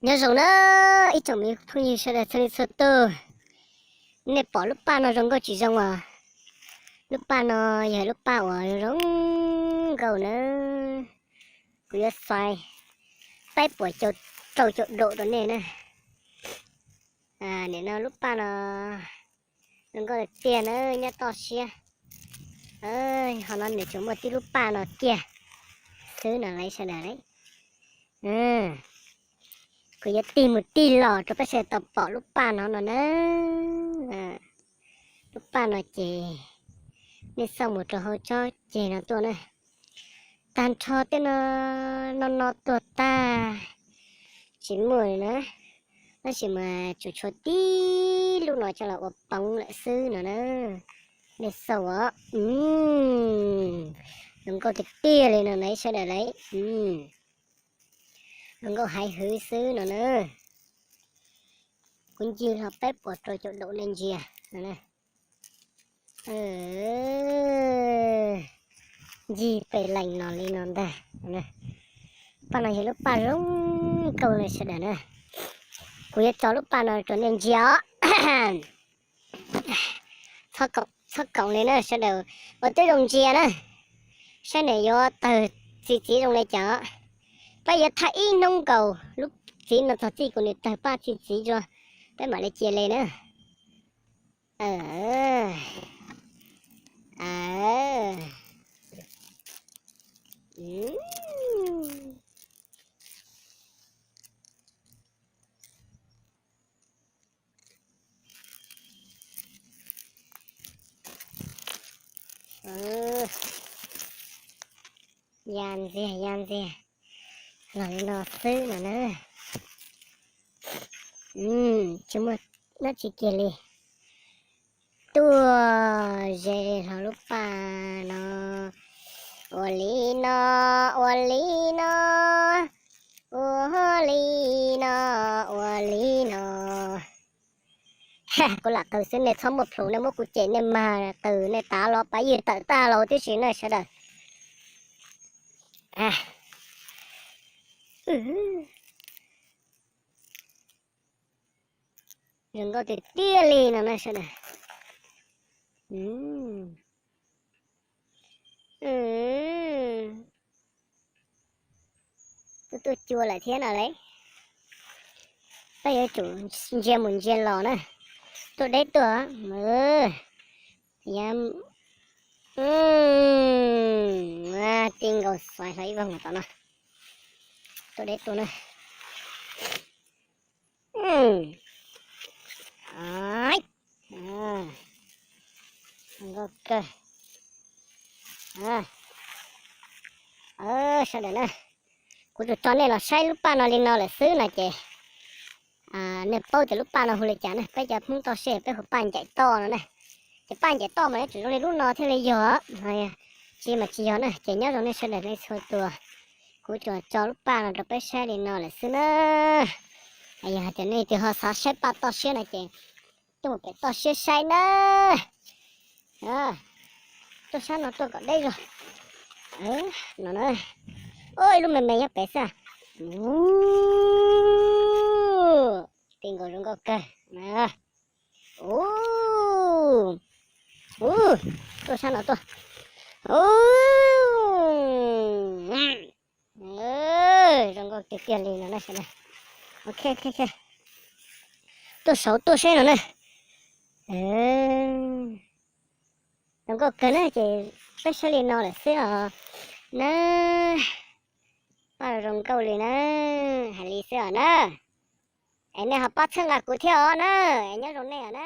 Nyob zoo na ib tsoom me phooj ywg sawv daws txhua leej txhua tus. Nej pom lub paj no zoo nkauj tsis zoo os? Lub paj no yog lub paj uas zoo nkauj na. Kuv yuav xais peb puas rau caum daum rau nej na. Nim no lub paj no zoo nkauj tiag tiag na, nyob toj siab. Ho no nws tsuas muaj tib lub paj no kiag xwb no lauj sawv daws lauj. Kuv yuav tig mus tig los rau peb sawv daws tau pom lub paj no no na. Lub paj no ces nej xauj mus rau hauv tsob ceg no tuaj na. Tag nrho tej no, no no tuag tag, tsis muaj li na. Tab sis mas tsuas tshuav tib lub no coj los ua poob lawm xwb no na. Nej xauj os, zoo nkauj tiag tiag li no na sawv daws lauj. Zoo nkauj haiv hwv xwb no na. Kuv ncig hlo peb puas rau caum daum nej ntsia no. Ncig pem lees no li no ntag. Paj no yog lub paj zoo nkauj li sawv daws na. Kuv yuav tso lub paj no rau nej ntsia os. Txhob koom li na sawv daws, ua twb zoo ntsia na, saib nws yuav tawg txi txiv zoo li cas. Peb yuav thaij ib hnub nkaus lub txiv no txog txij kuv nws tawg paj txi txiv tso, peb mam li cia li na. Ya ntxiag ya ntxiag, los li no xwb no na. Tsis muaj dab tsi kiag li. Tuaj ze hlo lub paj no, ua li no, ua li no, ua li no, ua li no. Kuv lam qw xwb, nej txhob muaj plhus, nej muab kuv cem, nej mag qw, nej tav los pab ywg tawm tag los tib si na sawv daws. Zoo nkauj tiag tiag li no na sawv daws. Tuaj tuaj cua lawm thiab no lauj. Peb yuav tsum ntsia mus ntsia los na. Tuaj deb tuaj, ti nkaus xaiv hlo ib vog tom no. Tuaj deb tuaj na. Nkauj kawg. Sawv daws na, kuv tsuas tso nej los saib lub paj no li no lawm xwb no ces nej paub tias lub paj no hu li cas na. Peb cov Hmoob toj siab peb hu paj ncaim toj no na. Ces paj ncaim toj mas yuav tsum zoo li lub no thiaj li yog, tsis mas tsis yog na. Ces nyob zoo nej sawv daws nej txhua tus, kuv tsuas tso lub paj no rau peb saib li no lawm xwb na. Yog hais tias nej leej twg ho xav saib paj toj siab no ces tuaj mus pem toj siab saib na. Tuaj sab no tuaj kom deb zog. No na, ib lub me me nyob pem xwb. Ti nkaus zoo nkauj kawg. Tuaj sab no tuaj. Zoo nkauj tiag tiag li no na sawv daws. Ok, tuaj saud tuaj saib no na. Zoo nkauj kawg na ces peb saib li no lawm xwb os na. Paj zoo nkauj li na, hais li xwb os na. Es nej ho pab txhawb nqa kuv thiab os na, es nyob zoo nej os na.